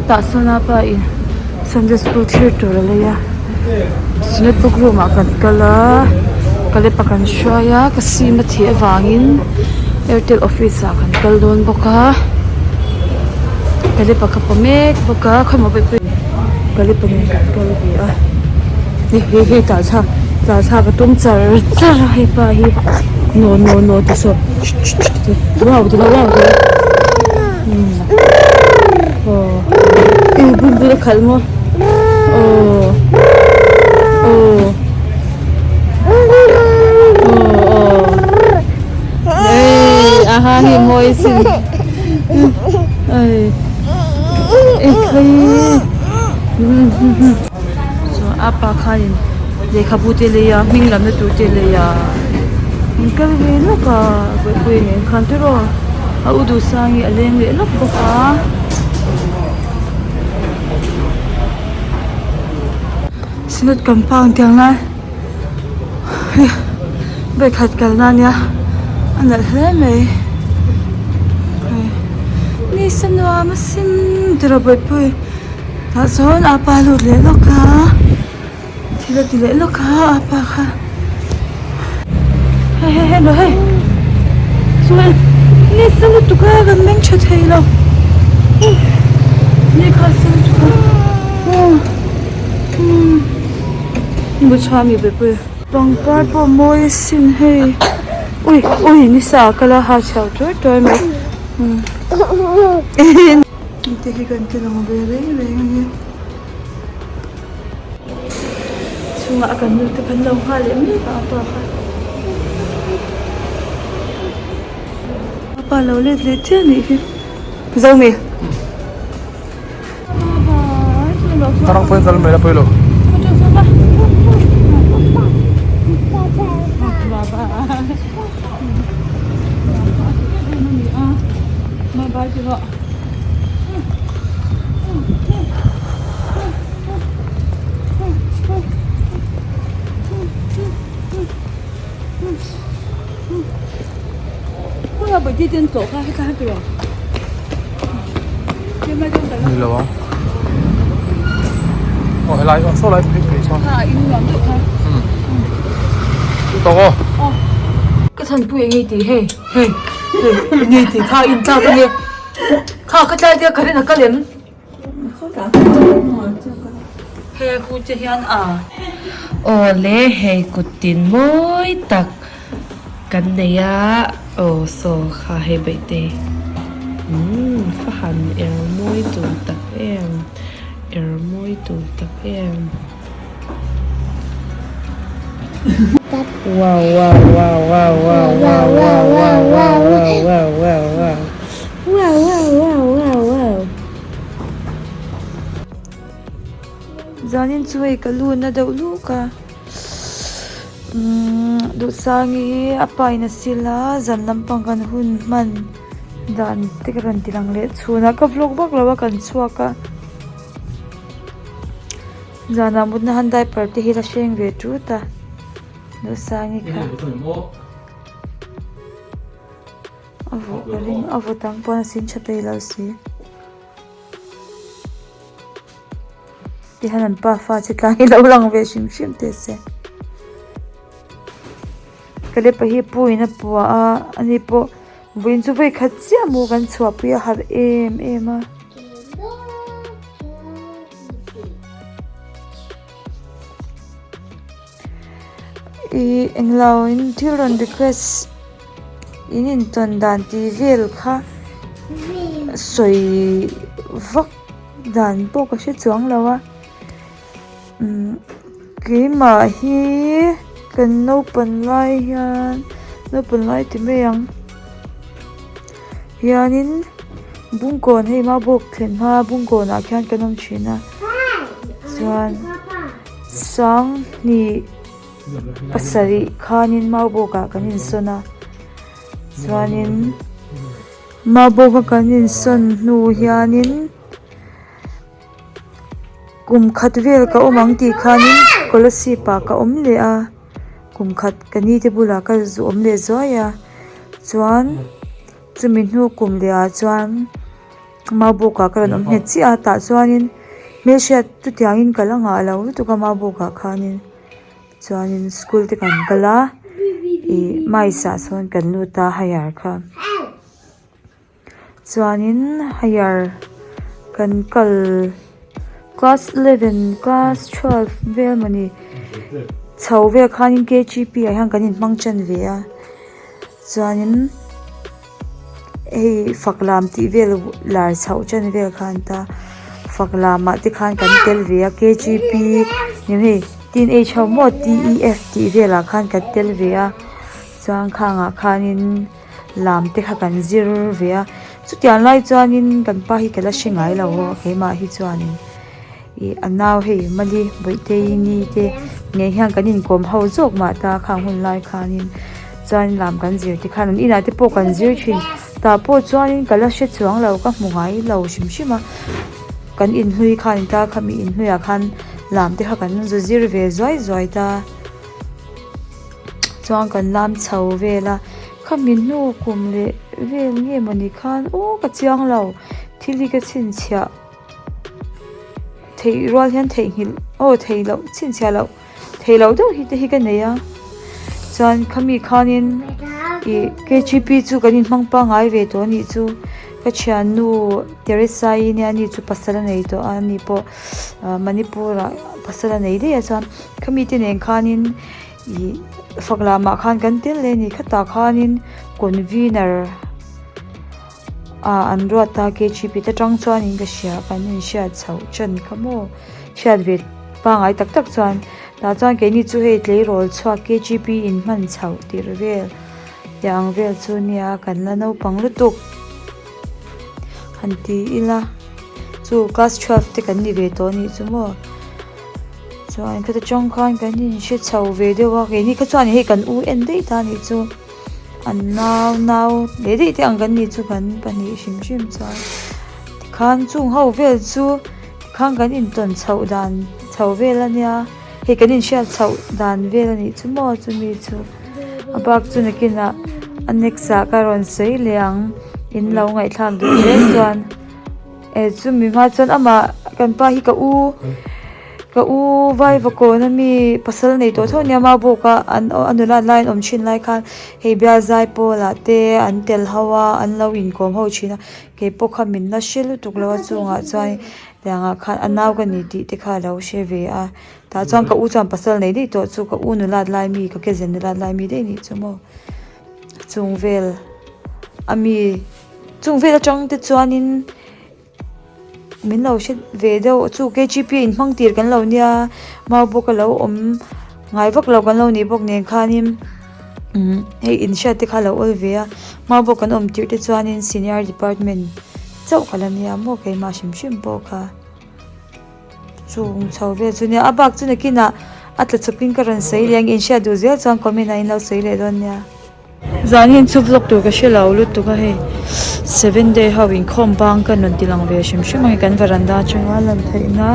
Sawtah sawn a pa in sunday school thlir tur a lei a synod book room ah kan kal a kalepa kan hruai a ka sim a thih avangin airtel office ah kan kal dawn bawk a kalepa ka paw mek bawk a khawimaw pawh pawh kalepa nen kan kal ve a hei hei hei tah thlak tah thlak a tum char char a hepa hi naw naw naw ti saw wow ti lo wow ti lo. Aw i bul bul a khalh maw aw aw aw aw ei aha hi mawi sin ei ei khai chuan a pa khanin lehkhabu te lei a hming lamna tur te lei a an kal ve lawk a buaipui nen khan tiraw. A u duh sang hi a leng leh lawk bawk a. Synod compound tiang lai hi vawikhat kalna ania a nalh hle mai hei ni sa nuam asin tiraw bawihpui tah chuan apa lut leh lawk a. Thil a ti leh lawk a a pa kha hei hei hei lo hei chuan ni sa lutuk a kan meng tha thei lo ni kha sa lutuk a umm bu tha mi bepui pangpar pawh mawi asin hei ui ui ni sa ah kal a ha chhiau tuai tuai mai te hi kan ti lang ve reng reng a nia. Chhungah a kan nu te kan lo nghal leh mek a apa kha apa lo let leh chiah anih hi Zomi Tarang pawhin kal mai la pawi lo. Bye bye. Ni lo ang aw helai aw saw lai phei phei sawn tawk aw ka thanpui eng nge tih hei hei hei eng nge tih kha in tlak a nia. Kha ka tlai te current a kal em? He hu che hian a. Awle hei kut tin mawi tak kan nei a aw saw kha hei baihte umm fahan er mawi tur tak em er mawi tur tak em. Wow wow wow wow wow wow wow wow wow wow wow wow wow wow wow wow wow wow. Zanin chu hei ka lu na deuh luk a umm duhsangi hi a pa in a sil a zan lampang kan hun hman dan te ka rawn ti lang leh chhun a ka vlog vak lo a kan chhuak a. Zanah mutna han diaper te hi la hreng ve tut a Duhsangi kha a vawh ka ring a vaw tam pawn a sin tha thei lo si tihian an pafa che tlang hi lo lang ve hrim hrim teh se ka lepa hi pu in a pua a ani pawh vawiin chu vawi khat chiah maw kan chhuahpui a harh em em a. Ih englo in thil rawn request in intawn dan tih vel kha sawi vak dan pawh ka hre chuang lo a umm keimah hi kan naupan lai hian naupan lai ti mai ang. Hianin bungkawn hei maubawk thlen hma bungkawnah khian kan awm thin a chuan sanghnih pasarih khanin maubawkah kan insawn a chuanin maubawka kan insawn hnu hianin kum khat vel ka awm ang tih khanin kolasib ah ka awm leh a kum khat ka ni te bulah ka zu awm leh zuai a. Chuan chumi hnu kum leh ah chuan. Maubawkah ka rawn awm nghet chiah a tah chuanin hmelhriat chutiangin ka la ngah lo lutuk a Maubawkah khanin chuanin school te kan kal a ih mice ah sawn kan lut a higher kha chuanin higher kan kal class eleven class twelve vel mawni chho vel khanin K G P ah hian kan inhmang tan ve a chuanin. Hei fak lam tih vel lar chhoh chen vel khan ta fak lamah te khan kan tel ve a k g p eng hei teenage ho maw t e f tih velah khan kan tel ve a chuan khangah khanin lam te kha kan zir ve a chutiang lai chuanin kan pa hi ka la hre ngai lo aw keimah hi chuanin. Ih a nau hei mali bawihte ni te nen hian kan inkawm ho zawk mah ta khang hun lai khanin chuan lam kan zir te khan an inah te pawh kan zir thin tah pawh chuanin ka la hre chuang lo ka hmu ngai lo hrim hrim a kan inhlui khan in ta khami inhluiah khan lam te kha kan zu zir ve zuai zuai ta chuan kan lam chho vel a khami hnu kum leh vel nge mawni khan aw ka chiang lo thil hi ka chhinchhiah. Theih rual hian theihnghilh aw theih loh chhinchhiah loh theih loh deuh hi te hi ka nei a chuan khami khanin ih k g p chu kan inhmang pangngai ve tawh a nih chu ka thiannu Teresa-i nia ani chu pasal a nei tawh a ani pawh ah Manipur ah pasal a nei daih a chuan khami te nen khanin ih fak lamah khan kan tel leh a ni khatah khanin convener. Ah an ruat ta kgp te tang chuanin ka hria kan inhriat chhoh chen kha maw hriat ve pangai tak tak chuan tah chuan keini chu hei tleirawl chhuak kgp in hman chhoh tirh vel tih ang vel chu nia kan la naupang lutuk han ti ila chu class twelve te kan ni ve tawh anih chu maw chuan khata tang khan kan inhre chho ve deuh a keini kha chuan hei kan u en daih ta anih chu. An nau nau leh daih te ang kan nih chu kan pahnih hrim hrim chuan tikhan chung ho vel chu tikhan kan intawn chhoh dan chho vel a nia hei kan inhriat chhoh dan vel a nih chu maw chumi chu a bak chu nakinah a next ah ka rawn sawi leh ang in lo ngaihthlak duh zel chuan eh chumi hma chuan amah kan pa hi ka u. Ka u Vaivakawn ami pasal nei tawh tho nia Maubawk a an a nulat lai an awm thin lai khan hei bial zai pawlah te an tel ho a an lo inkawm ho thin a keipawh kha min la hre lutuk lo a chungah chuan tiangah khan a nau ka ni tih te kha a lo hre ve a tah chuan ka u chuan pasal nei daih tawh chu ka u nulat lai mi ka ke zen nulat lai mi daih nih chu maw chung vel ami chung vel atang te chuanin. Min lo hre ve deuh chu kgp a inhmang tir kan lo nia mau bawk a lo awm ngai vak lo kan lo nih bawk nen khanin umm hei inhriat te kha a lo awl ve a mau bawk kan awm tirh te chuanin senior department chauh ka la nia maw keimah hrim hrim pawh kha chung chho vel chu nia a bak chu nakinah a tla chawpin ka rawn sawi leh ang inhriat duh zel chuan comment ah in lo sawi leh dawn nia. Zan hian chu vlog tur ka hre lo lutuk a hei seven day ho inkhawm bang ka rawn ti lang ve hrim hrim a hei kan varanda atanga lan theihna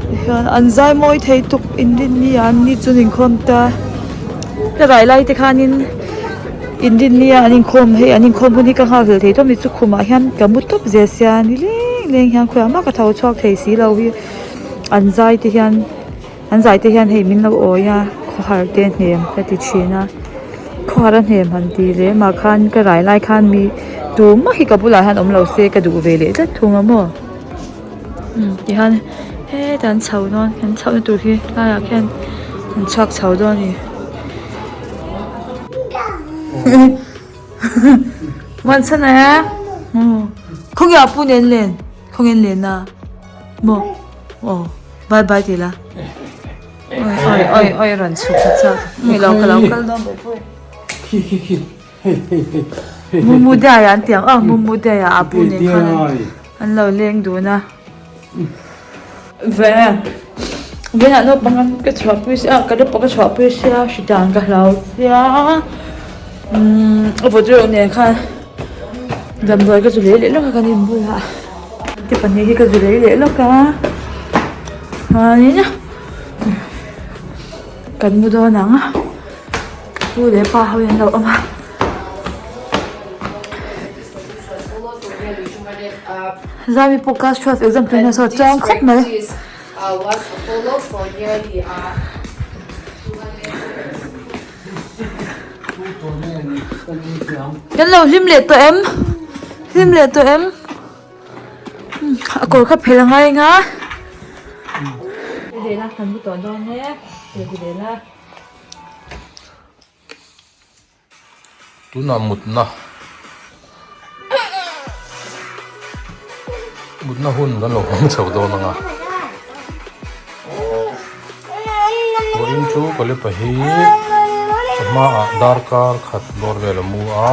tihian an zai mawi thei tuk inrinni ah an ni chu an inkhawm ta ka rai lai te khanin inrinni a an inkhawm hei an inkhawm hun hi ka nghak hlel thei tawp ni chu khumah hian ka mu tawp zel sia nileng leng hian khawiah mah ka tho chhuak thei si lo hi an zai te hian. An zai te hian hei min lo awi a khawhar te hnem ka ti thin a khawhar a hnem han ti leh mah khan ka rai lai khan mi tumah hi ka bulah hian awm lo se ka duh ve leh tlat thung a maw umm tihian hetah an chho dawn an chhohna tur hi tlaiah khian an chhuak chho dawn a ni Muanchhana khawnge a pu nen len khawnge an len a maw. Aw bye bye tih la oi oi oi rawn chhuk ta chak nge lo ka lo kal dawn bawk pawh khi khi khi hei hei hei hei mumu dai an tiang a mumu dai a apu nen khan an lo leng dun a ve venah naupang an ka chhuah pui sia ka naupang ka chhuah pui sia hridan ka hlau sia umm a vawt reuh nen khan damdawi ka zu leh leh lawk a kan inbulah. Te pahnih hi ka zu lei leh lawk a chuanin kan mu dawn ang pu leh pa ho hi an lo awm a. Zami pawh class 12 exam tuna saw chiang khawp mai. Kan lo hlim leh tawh em? Hlim leh tawh em? A kawr kha phelh a ngai anga. Tunah mutna mutna hun kan lo hmang chho dawn ang a vawiin chu kawlepa hi chawhmaah darkar khat bawr vel a mu a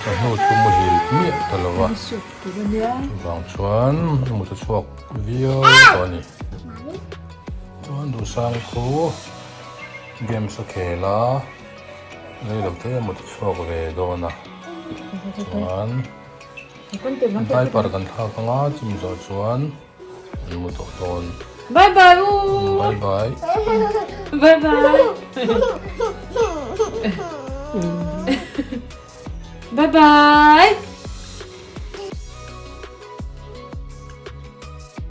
chawhnu chu muhil miah ta lo va chuvang chuan a mut a chhuak viau tawh a ni chuan duhsang khu. Games a khel a, rei lo te emaw ti chhuak ve dawn a, chuan diaper kan thlak ang a, chumi zawh chuan an mu tawh dawn. Bye bye u. Bye bye. Bye bye. Bye bye.